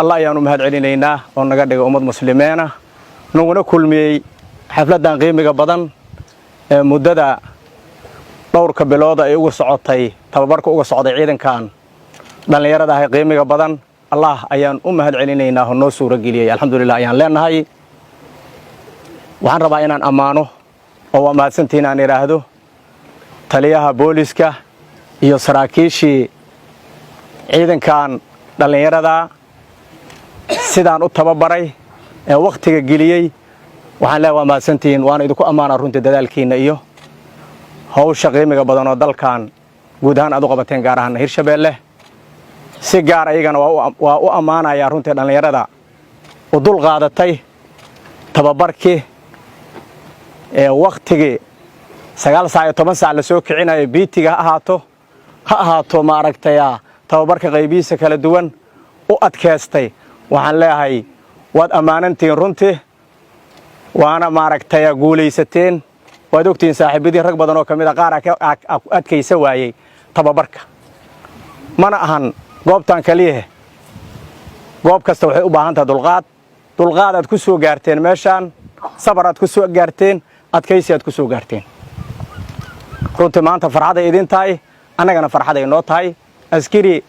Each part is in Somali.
Allah ayaanu mahad celinaynaa oo naga dhigay ummad muslimiina, naguna kulmiyey xafladdan qiimiga badan ee muddada dhowrka bilooda ay uga socotay tababarka uga socday ciidankan dhallinyarada ah ee qiimiga badan. Allah ayaan u mahad celinaynaa oo noo suuro geliyey. Alxamdulilah ayaan leenahay. Waxaan rabaa inaan ammaano oo waa mahadsantihiin aan idhaahdo taliyaha booliska iyo saraakiishii ciidankan dhallinyarada sidaan u tababaray ee wakhtiga geliyey. Waxaan leeyahay waa mahadsantihiin, waana idinku ammaanaa runtii dadaalkiinna iyo hawsha qiimiga badan oo dalkan guud ahaan aad u qabateen, gaar ahaan Hirshabeelle. Si gaar ayagana waa u ammaanayaa runtii dhallinyarada u dul qaadatay tababarkii ee wakhtigii 9 saac iyo 10 saac la soo kicinayo, biitiga ha ahaato, ha ahaato maaragtaya tababarka qaybihiisa kala duwan u adkaystay. Waxaan leeyahay waad ammaanantihiin runtii, waana maaragtaya guulaysateen. Waad ogtihiin saaxiibadii rag badan oo ka mid a qaar adkaysa waayey tababarka. Mana ahan goobtan kaliyahe, goob kasta waxay u baahan tahay dulqaad. Dulqaad aad ku soo gaarteen meeshaan, sabar aad ku soo gaarteen, adkaysi aad ku soo gaarteen. Runtii maanta farxaday idin tahay, annagana farxaday noo tahay. Askari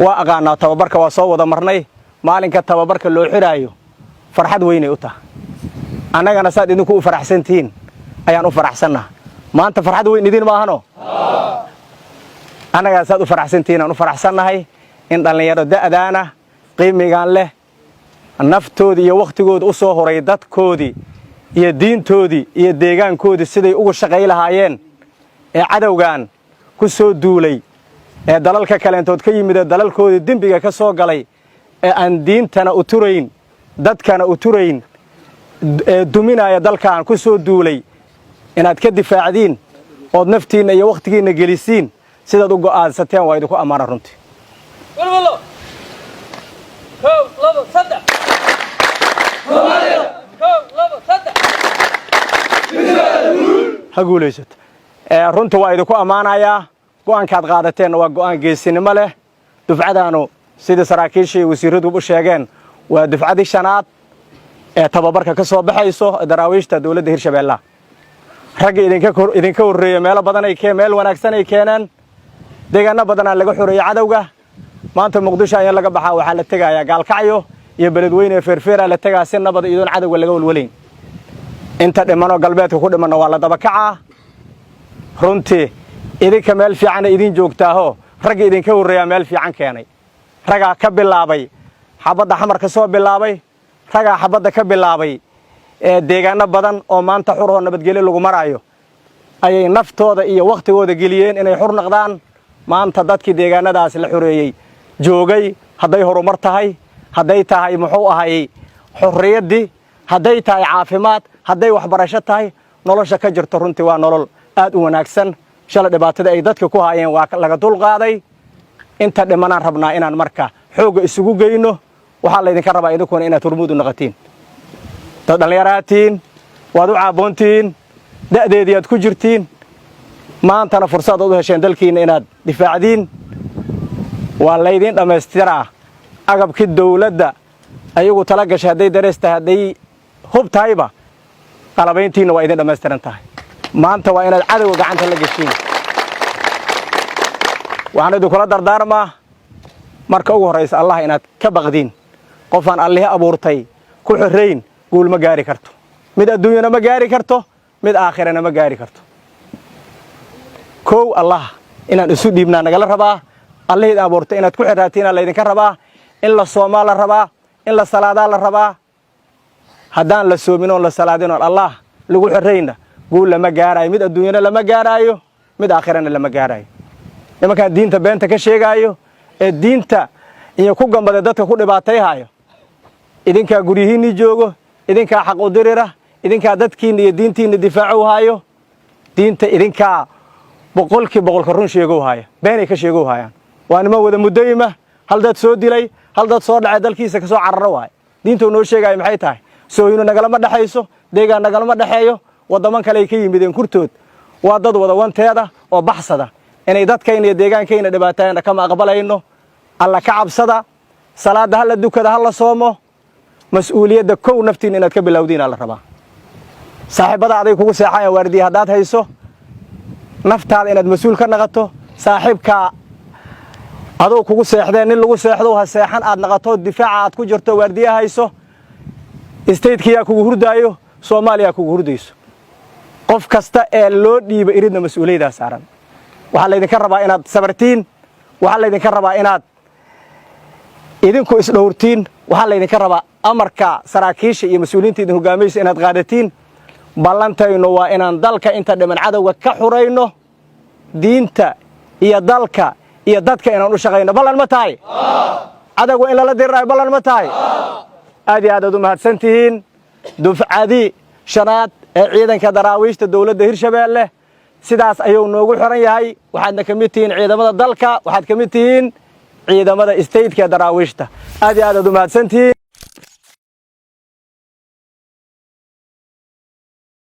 waa aqaanaa, tababarka waa soo wada marnay. Maalinka tababarka loo xidhaayo farxad weynay u tahay. Annagana saad idinku u faraxsantihiin ayaan u faraxsannaha. Maanta farxad weyn idin maahano? Annagaa saad u faraxsantihiin aan u faraxsannahay in dhallinyaro da'daana qiimigan leh naftoodii iyo wakhtigooda u soo horay dadkoodii iyo diintoodii iyo deegaankoodii siday ugu shaqay lahaayeen ee cadowgan ku soo duulay ee dalalka kaleentood ka yimid ee dalalkoodii dembiga ka soo galay ee aan diintana u turayn, dadkana u turayn, ee duminaya dalkan ku soo duulay, inaad ka difaacdiin ood naftiinna iyo wakhtigiinna gelisiin sidaad u go'aansateen waa idinku ammaana runtii. Walwalo. Kow, labo, saddex. Kow, labo, saddex. Ha guulaysato. Runta waa idinku ammaanayaa. Go'aankaad qaadateenna waa go'aan geesinimo leh. Dufcadaanu, sidii saraakiishii iyo wasiiradu u sheegeen, waa dufcadii shanaad ee tababarka ka soo baxayso daraawiishta dowladda Hirshabeellaha. Ragga idinka horreeye meelo badan ay meel wanaagsan ay keeneen. Deegaano badanaa laga xoreeyey cadowga. Maanta Muqdisho ayaa laga baxaa, waxaa la tegayaa Gaalkacyo iyo Beledweyne ee Feerfeeraa la tegaa si nabad, iyadoon cadowga laga walwalayn. Inta dhimanoo galbeedka ku dhimanna waa la daba kacaa. Runtii idinka meel fiicana idin joogtaaho. Ragga idinka horreeyaa meel fiican keenay. Ragaa ka bilaabay xabadda Xamar ka soo bilaabay, ragaa xabadda ka bilaabay ee deegaano badan oo maanta xur oo nabadgelyo lagu maraayo ayay naftooda iyo wakhtigooda geliyeen inay xur noqdaan. Maanta dadkii deegaanadaas la xoreeyey joogay, hadday horumar tahay, hadday tahay muxuu ahay xorriyaddii, hadday tahay caafimaad, hadday waxbarasho tahay, nolosha ka jirto runtii waa nolol aad u wanaagsan. Shalay dhibaatada ay dadka ku haayeen waa laga dulqaaday. Inta dhimanaan rabnaa inaan marka xoogga isugu geyno. Waxaa laydinka rabaa idinkuna inaad hormuud u noqotiin. Dad dhallinyaraad tihiin, waad u caaboontihiin, da'deedii aad ku jirtiin. Maantana fursad aad u hesheen dalkiinna inaad difaacdiin. Waa laydiin dhammaystiraa agabkii dawladda ayagu tala gashay, hadday darees tahay, hadday hub tahayba, qalabayntiinna waa idin dhammaystiran tahay. Maanta waa inaad cadowga gacanta la geshiin. Waxaan idinkula dardaarmaa marka ugu horraysa Allah inaad ka baqdiin. Qofaan Allihi abuurtay ku xorrayn guul ma gaari karto. Mid adduunyana ma gaari karto, mid aakhirana ma gaari karto. Kow, Allah inaan isu dhiibnaa nagala rabaa. Allihii abuurtay inaad ku xidhaatiinaa laydinka rabaa. In la soomaa la rabaa, in la salaadaa la rabaa. Haddaan la soomin oon la salaadin oon Allah lagu xorrayna, guul lama gaaraayo. Mid adduunyana lama gaaraayo, mid aakhirana lama gaaraayo. Nimankaan diinta beenta ka sheegaayo ee diinta iyo ku gambada dadka ku dhibaatayhaayo, idinkaa guryihiinnii joogo, idinkaa xaq u dirira, idinkaa dadkiinna iyo diintiinna difaacow haayo. Diinta idinkaa 100%ka run sheegow haaya, beenay ka sheegow haayaan. Waa niman wada muddoyima, hal dad soo dilay, hal dad soo dhacay, dalkiisa ka soo cararo waay. Diintuu noo sheegaayo maxay tahay? Sooyinu nagalama dhexayso, deegaan nagalama dhexeeyo, waddaman kale ay ka yimideen kurtood. Waa dad wada wanteeda oo baxsada. Inay dadkayna iyo deegaankayna dhibaataayana kama aqbalayno. Alla ka cabsada. Salaadda ha la dukada, ha la soomo. Mas-uuliyadda kow naftiin inaad ka bilowdiinaa la rabaa. Saaxiibada aday kugu seexayan, waardiya haddaad hayso, naftaada inaad mas-uul ka naqato. Saaxiibkaa aduu kugu seexdeen, nin lagu seexdo ha seexan aad naqato, difaaca aad ku jirto, waardiya hayso. Statekiyaa kugu hurdaayo, Soomaaliyaa kugu hurdayso. Qof kasta ee loo dhiiba iridna mas-uuliyaddaa saaran. Waxaa laydinka rabaa inaad sabartiin, waxaa laydinka rabaa inaad idinku isdhowrtiin, waxaa laydinka rabaa amarka saraakiisha iyo mas-uuliyiinta idin hoggaamaysa inaad qaadatiin. Ballantaynu waa inaan dalka inta dhiman cadowga ka xurayno, diinta iyo dalka iyo dadka inaan u shaqayno. Ballan ma tahay? Cadowga in lala dirirayo ballan ma tahay? Aad iyo aad aad u mahadsan tihiin. Dufcadii shanaad ee ciidanka Daraawiishta dowladda Hirshabeelle sidaas ayuu noogu xiran yahay. Waxaadna ka mid tihiin ciidamada dalka, waxaad ka mid tihiin ciidamada stateka Daraawiishta. Aad iyo aad aad u mahadsan tihiin.